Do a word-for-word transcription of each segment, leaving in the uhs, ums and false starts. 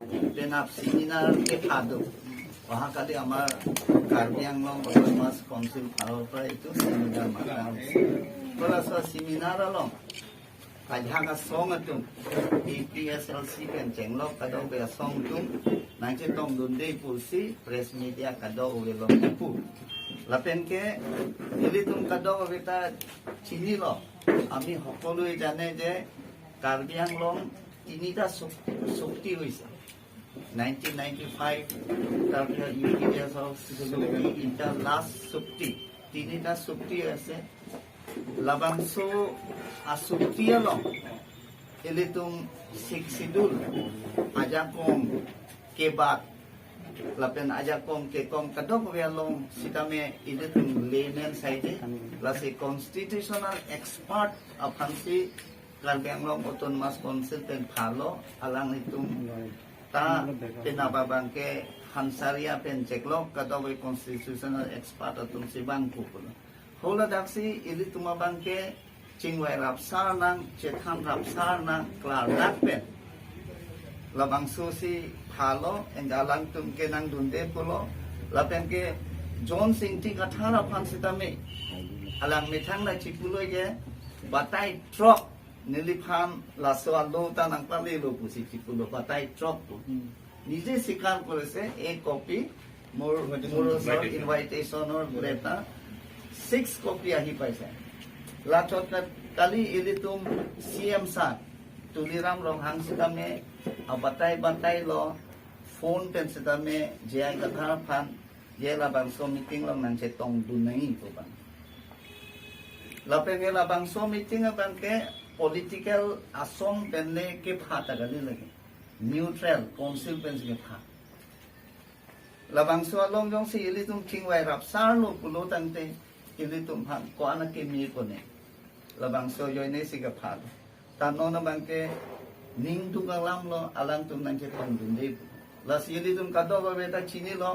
Penap seminar kepado. অহাকালি আমাৰ কাৰ্বি Anglong autonomous council ফালৰ পৰা এইটো ছেমিনাৰ মাতা হৈছে। বলা চোৱা, seminar along ajak asong atum, A P S L C pen chenglok kadokave asong atum nangchetongdunde pusi press media kadokave along kipu. Lapen ke ilitum kadokave ta chinilo, আমি সকলোৱে জানে যে কাৰ্বি আংলং তিনিটা শক-, শক্তি হৈছে। নাইনটিন নাইনটি ফাইভ, তাৰপিছত U P P S of Shakti, এতিয়া last শক্তি, তিনিটা শক্তি আছে। Labangso ashokti along ilitum Sixth Schedule ajakong kebak lapen ajakong kekong kadokave along sitame ilitum layman side, lasi constitutional expert aphansi Karbi Anglong Autonomous Council pen phalo, alanglitum ta penap abangke Hansaria pen cheklok kadokave constitutional expert atumsi bang kukulo. Hala daksi ilitum abangke chingvai rapsar nang, chethan rapsar nang, klardak pen labangsosi phalo, engga alangtum ke nangdunde pulo. Lapen ke John Singti Kathar aphan sitame alang methang la chipulo je, batai throk, neliphan laso alo ta nangpalelo pusi chipulo, batai throk pu. নিজে স্বীকাৰ কৰিছে, এই কপি মোৰ, মোৰ ওচৰত ইনভাইটেশ্যনৰ letter six copy আহি পাইছে। লাষ্টত কালি ilitum C M sir Tuliram Ronghang sitame abatai batai lo, phone pen sitame J I Kathar aphan, je labangso meeting along nangchetongdun nangji pu abang. Lapen ke labangso meeting abangke political asong pen le kepha ta kali lagi. Neutral council pensi kepha. Labangso along jongsi ilitum chingvai rapsarlo pulo tangte ilitum aphan ko-an akeme kone. Labangso ajoinesi kepha. Ta non abangke ningduk alamlo, alangtum nangchetongdunde pu. Lasi ilitum kadokave ta chinilo,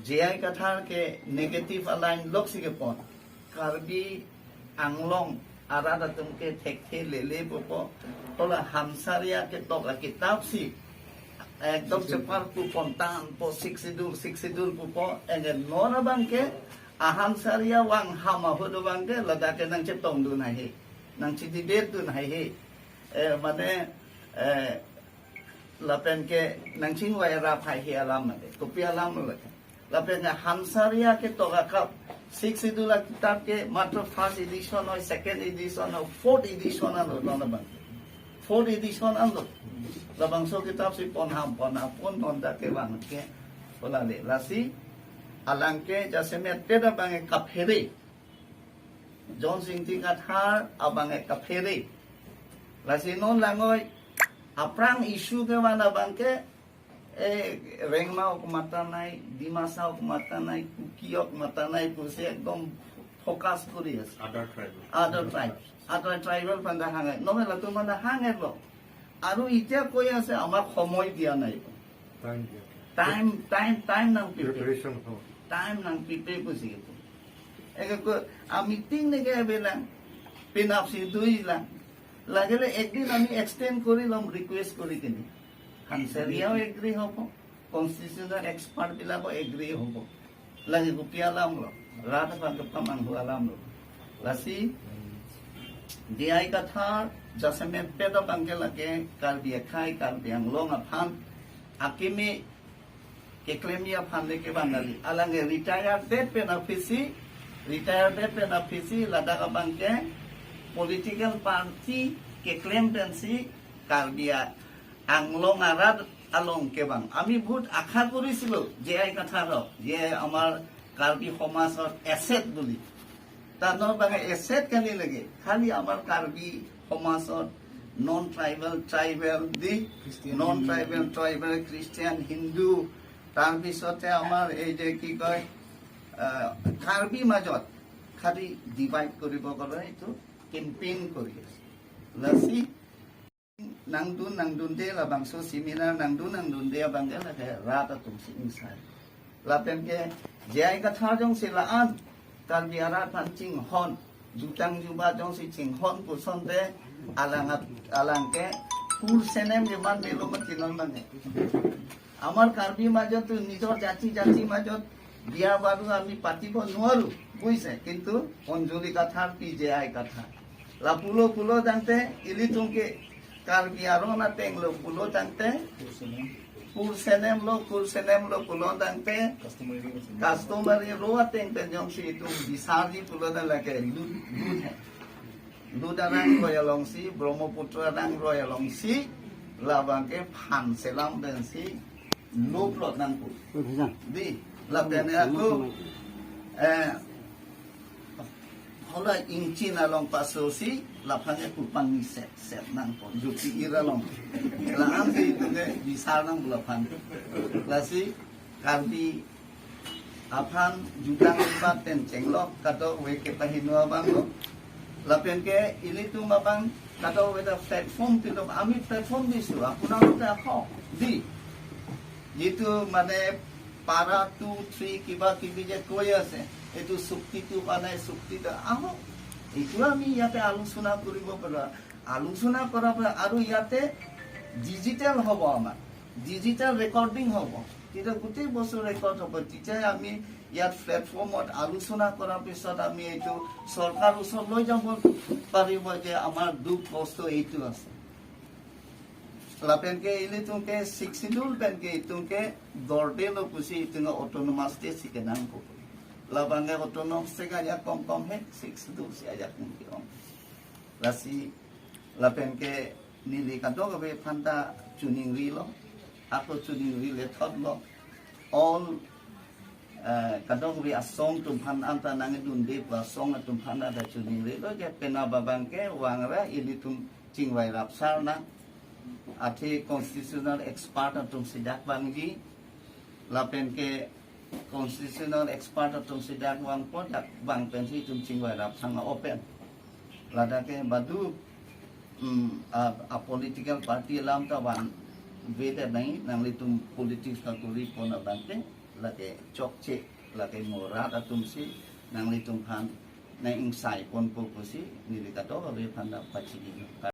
J I Kathar ke negative aline loksi kepon. Karbi Anglong arat atum ke thekthe lele pupo. Hala Hansaria ketok akitapsi ekdom chepar pupon, tangpo Sixth Schedule, Sixth Schedule pupo. Enge non abangke a Hansaria vang ham ahut abangke ladak ke nangchetongdun haihe, nangchedebate dun haihe. Eh, mane, eh, lapen ke nangchingvai rap haihe alam mane. Kopi alam lo ke. Lapen ke Hansaria ketok akap, Sixth Schedule akitap ke matro first edition oi, second edition oi, fourth edition anlo non abang. Fourth edition anlo. Labangso akitapsi pon ham, pon ham, pon non dak ke abangke hala le. Lasi alangke jasemet peda abangke kaphere. John Singti Kathar abangke kaphere. Lasi non langoi aphrang issue kevan abangke, eh, Rengma ok matanai, Dimasa ok matanai, Kuki ok matanai pusi ekdom focus kori ase. Other tribal. Other tribe. Other tribal aphan ta hang-e. Nome latum aphan ta hang-elo. Aru etiya কৈ ase, আমাক সময় দিয়া নাই। Time দিয়া নাই। Time, time, time nangpipe. Preparation ho. Time nangpipe pusi kepu. Eke ko, a meeting neke avelang, penapsi duilang. Lagile ekdin আমি extend korilom request kori kene. Hansariao agree hobo, constitutional expert bilako agree hobo. Lagi kopi alam lo, rat aphan kepamanghu alam lo. Lasi, J I Kathar, jasemet peda abangke lake, Karbi akhei, Karbi Anglong aphan, akeme keklemji aphan le kevan kali. Alangke retire det pen aphisi, retire det pen aphisi, ladak abangke political party keklem pensi Karbi a-, Anglong arat along kevang. আমি বহুত আশা কৰিছিলো J I Kathar, যে আমাৰ কাৰ্বি সমাজৰ এছেট বুলি। Ta non abangke asset kali lagi. খালি আমাৰ কাৰ্বি সমাজত non tribal, tribal দি, Christian, non tribal, tribal, Christian, Hindu, তাৰ পিছতে আমাৰ এই যে কি কয়, আহ, কাৰ্বি মাজত খালি ডিভাইড কৰিব কাৰণে এইটো কেম্পেইন কৰি আছে। Lasi nangdun nangdunde labangso seminar nangdun nangdunde abangke lake rat atumsi ingsai. Lapen ke J I Kathar jongsi la-an Karbi arat aphan chinghon, jutang jubat jongsi chinghon pusonte alang at-, alangke Kur senem jeman melo mati non mane. Amar Karbi majot tu nijor jati jati majot biya baru ami patibo nuaru, buise, kintu Anjali Kathar, P J I Kathar. La pulo pulo tangte, ilitum ke Karbi aron ateng lo pulo tangte, kur senem lo, kur senem lo pulo tangte, customary law ateng pen jongsi itum bisarji pulo tangte lake lut, lut hai. Lut arang roi alongsi, Brahmaputra arang roi alongsi, labang ke phan selam pensi, lop lot nangpo. Di, lapen ako, eh, hala ingchin along pasosi, laphan ke kupang ni set, set nangpo, juti ira long. La-an si itum ke bisar nang laphan. Lasi, Karbi aphan jutang lipat pen chenglok kadokave kepahingno abang lo. Lapen ke ilitum abang kadokave ta platform pilo, ami platform দিছো, আপোনালোকে আহক, di. যিটো মানে para two, three কিবা কিবি যে কৈ আছে, এইটো চুক্তিটো হোৱা নাই, চুক্তিটো আহক, এইটো আমি ইয়াতে আলোচনা কৰিব পাৰোঁ। আলোচনা কৰাৰ পৰা আৰু ইয়াতে ডিজিটেল হ'ব, আমাৰ ডিজিটেল ৰেকৰ্ডিং হ'ব। তেতিয়া গোটেই বস্তু ৰেকৰ্ড হ'ব। তেতিয়া আমি ইয়াত প্লেটফৰ্মত আলোচনা কৰাৰ পিছত আমি এইটো চৰকাৰ ওচৰত লৈ যাব পাৰিব যে আমাৰ দুখ কষ্ট এইটো আছে। Lapen ke ilitum ke Sixth Schedule pen ke itum ke gorde lo pusi itum ke autonomous state si kenangpo. Labang ke autonomous state kaya kom kom he, Sixth Schedule si ajak nangke-ong. Lasi lapen ke neli kadokave aphanta choningrilo, ako choningri le thotlo. All, eh, kadokave asong atum aphan anta nangdunde pu asong atum aphan anta choningrilo, je penap abang ke vangra ilitum chingvai rapsar nang. Athe constitutional expert atum si dak vangji, lapen ke constitutional expert atum si dak vangpo, dak vang pensi itum chingvai rapsar nang open. Ladak ke badu, mm, a, a political party alam ta vanvedet nai, nanglitum politics ta kuri pon abang ke, lake chokche, lake morat atum si nanglitum aphan nang ingsai ponpo pusi neli kadokave aphanta pachini.